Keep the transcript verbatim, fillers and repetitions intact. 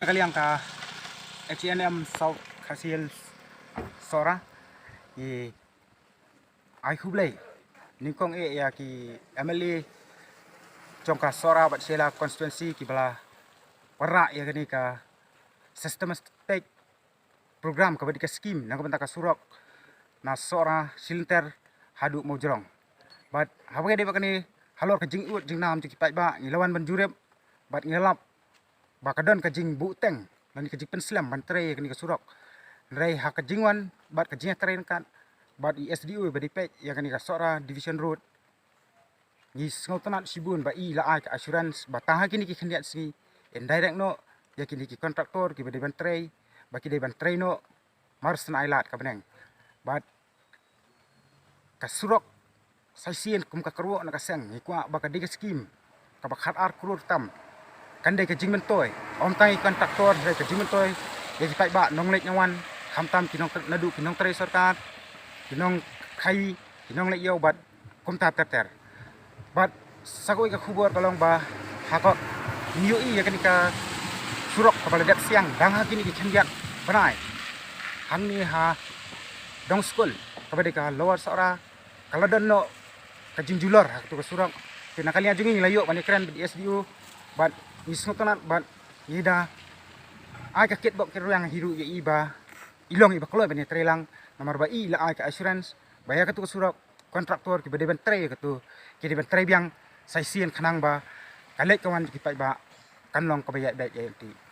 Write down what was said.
Ka liang ka H A N M South Khasi Hills Sohra, i ai khublei nyngkong eh ïa ki M L A jong ka Sohra bad Shella constituency kiba la wanrah ïa kane ka systematic program kaba dei ka skim na ka bynta ka surok na Sohra Shilynter haduh Mawjrong. Bad haba ïadei bad kane, halor ka jingud jingnam jong ki paidbah, ngi la wan ban jurip bad ngi la lap ba ka don ka jingbuhteng lane ka jingpynslem ban trei ïa kane ka surok. Hynrei ha ka jingwan bad ka jingïatrei ryngkat bad i S D O ba dei peit ïa kane ka Sohra Division Road, ngi sngewtynnat shibun ba i la ai ka assurance ba tang ha kine ki khyndiat sngi in direct noh ïa kine ki contractor kiba dei ban trei, ba ki dei ban trei noh mar shen ai lad ka bneng. Bad ka surok sa shisien kum ka kyrwoh na ka seng, ngi kwah ba ka dei ka skim kaba khatar klur tam, kan dei ka jingmyntoi ym tang ïa ki contractor, hynrei ka jingmyntoi ïa ki paidbah nongleit nongwan, khamtam ki nong, naduh ki nongtrei sorkar, ki nongkhaii, ki nongleit ïew bad kumta ter ter. Bad sa kawei ka khubor ka long ba ha ka, ngi ïohi ïa kane ka surok kaba la dep siang dang ha kine ki khyndiat bnai hangne ha dong skul kaba dei ka Lower Sohra, ka la don noh ka jingjulor ha katu ka surok. Te na ka liang jong ngi ngi la ïoh ban ïakren bad i S D O bad ngi sngewtynnat bad ngi da ai ka kitbok kitrwiang hi ruh ïa i ba i long iba kloi ban ïatrei lang, namar ba i la ai ka assurance ba ïa katu ka surok, contractor kiba dei ban trei ïa katu ki dei ban trei biang sa shisien khnang ba ka leit ka wan ki paidbah kan long kaba ïaid beit ïaid kti.